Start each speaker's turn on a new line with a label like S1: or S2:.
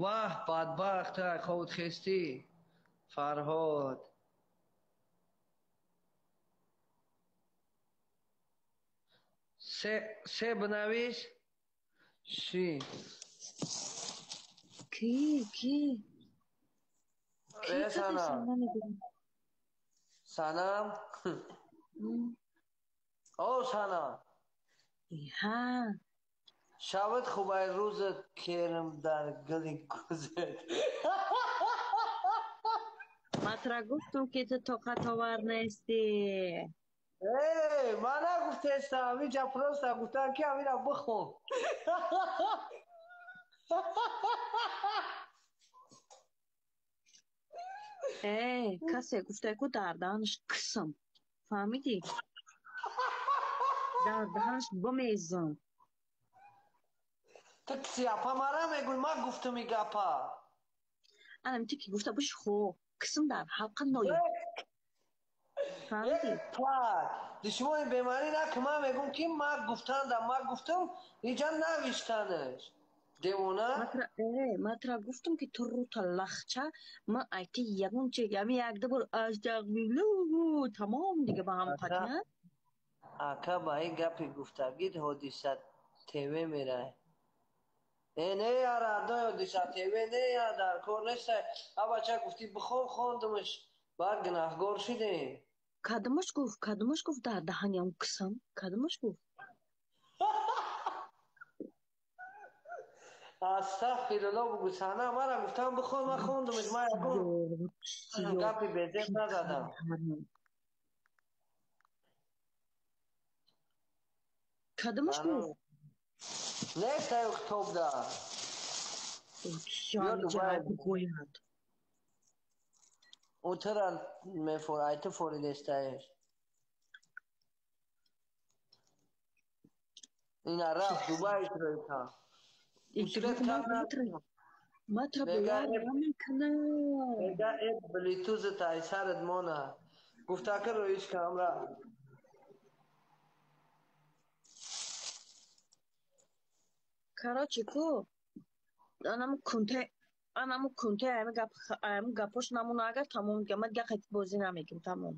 S1: Ваҳ, бадбахт, ховут хестӣ. Фарҳод. Се бинавис. Ши.
S2: Ки, ки? Ки
S1: Санам. Санам. О, Санам.
S2: Ҳа.
S1: Шавад хубай рӯзат керм дар гили гузет.
S2: Ман тура гуфтум, ки ту тоқатовар нестӣ.
S1: Э, ман нагуфтестам, инҷа просто гуфтам, ки ҳамина бихон.
S2: Э, касе гуфта ку дар даҳанаш кисм. Фаҳмидӣ? Дар даҳанаш бимезам.
S1: Ту киси апа мара мегӯй, ман гуфтум и гапа.
S2: Анам ту ки гуфта боши, хо, кисм дар ҳалқа ноё. Фаҳмидӣ?
S1: Душмони бемаънӣ наки, ман мегӯм, ки ман гуфтанда, ман гуфтум, инҷа навиштанаш. Девона?
S2: Ман тура гуфтум, ки ту рута лахча, ман айти ягон чи, ами якда бор астағфируллоҳ, тамом дига ба ҳам қатъ.
S1: Ака, ба ин гапи гуфтагит Ҳодиса ТВ мерай. Э, не яра, аднои Ҳодиса ТВ не я, дар кор нестай. А бача гуфтӣ бихон, хондумаш, баъд гунаҳгор шудем.
S2: Кадомаш гуфт, кадомаш гуфт дар даҳаниам кисам? Кадомаш гуфт?
S1: Астағфируллоҳ бугӯ, Сана, мара гуфтам бихон, ман хондумаш, ман ягон гапи безеб назадам.
S2: Кадомаш гуфт?
S1: Нестаю китобда.
S2: Гӯяд.
S1: Утра мефор, ай ту форидестаеш. Ина рафт Дубай шуроита.
S2: Матра бовар намекунам.
S1: Мега э блютузат ай сарат мона. Гуфта ки роиш камра.
S2: Короче, ку анаму кунте, анаму кунте, ами гап, ами гапош намона, агар тамом дига, ман дига қайти бозӣ намекунам, тамом.